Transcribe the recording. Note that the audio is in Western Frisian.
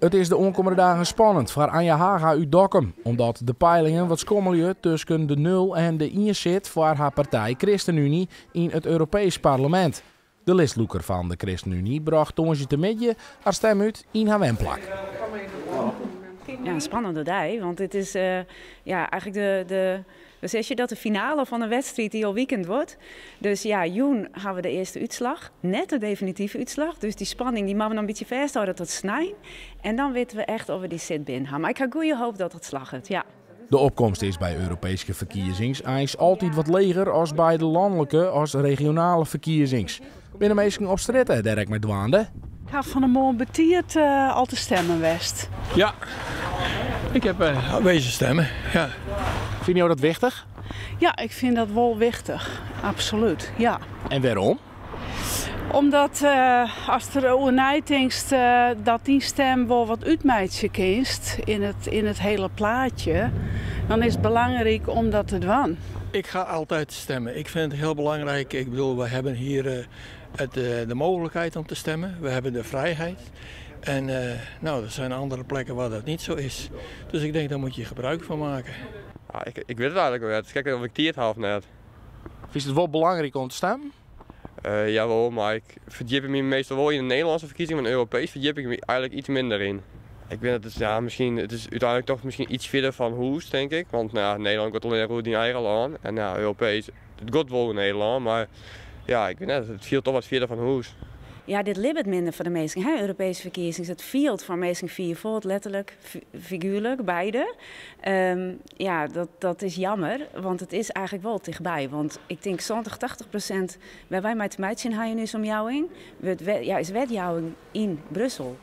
It is de oankommende dagen spannend foar Anja Haga út Dokkum, omdat de peilingen wat skommelje tusken de nul en de ien sit foar har partij ChristenUnie yn it Europeesk Parlemint. De listlûker fan de ChristenUnie brocht tongersdeitemiddei har stim út yn har wenplak. Ja, in spannende dei, want dit is ja, eigenlijk de, hoe zeg je dat, de finale fan de wedstriid dy't al weekend wurdt. Dus ja, jûn hawwe we de earste útslach, net de definitive útslach. Dus dy spanning dy moatte we noch in bytsje fêsthâlde tot snein. En dan witte we echt oft we dy sit binnen hawwe. Mar ik ha goede hoop dat it slagget, ja. De opkomst is by Europeeske ferkiezings eins altyd wat leger as by de lanlike as regionale ferkiezings. Binne minsken op strjitte dêr ek mei dwaande? Ik ha fan 'e moarn betiid al te stimmen west. Ja, ik ha wezen stimme. Ja. Fine jo dat wichtich? Ja, ik fyn dat wol wichtich. Absolút, ja. En wêrom? Omdat ast deroer neitinkst dat dyn stim wol wat útmeitsje kinst yn it hiele plaatsje, dan is it belangryk om dat te dwaan. Ik ga altijd stemmen. Ik vind het heel belangrijk. Ik bedoel, we hebben hier de mogelijkheid om te stemmen. We hebben de vrijheid. En nou, er zijn andere plekken waar dat niet zo is. Dus ik denk, daar moet je gebruik van maken. Ja, ik wit it eigentlik wol net. It is krekt oft ik tiid ha of net. Fynst it wol belangryk om te stimmen? Jawol, mar ik ferdjip my meastal wol yn de Nederlânske ferkiezing, mar Europeesk ferdjip ik my eigentlik iets minder yn. Ik wit net, it is, ja, miskien, it is úteinlik dochs miskien iets fierder fan hûs, tink ik. Want nou ja, Nederlân giet allinnich oer dyn eigen lân. En ja, Europeesk, it giet wol oer Nederlân, mar ja, ik wit net, it fielt dochs wat fierder fan hûs. Ja, dit libbet minder foar de minsken, hè, Europeeske ferkiezings. It fielt foar minsken fier fuort, letterlik, figuerlik, beide. Ja, dat is jammer, want it is eigentlik wol tichtby. Want ik tink 70, 80% wêr't wy mei te meitsjen ha yn ús omjouwing, wurdt, ja, is wetjouwing yn Brussel.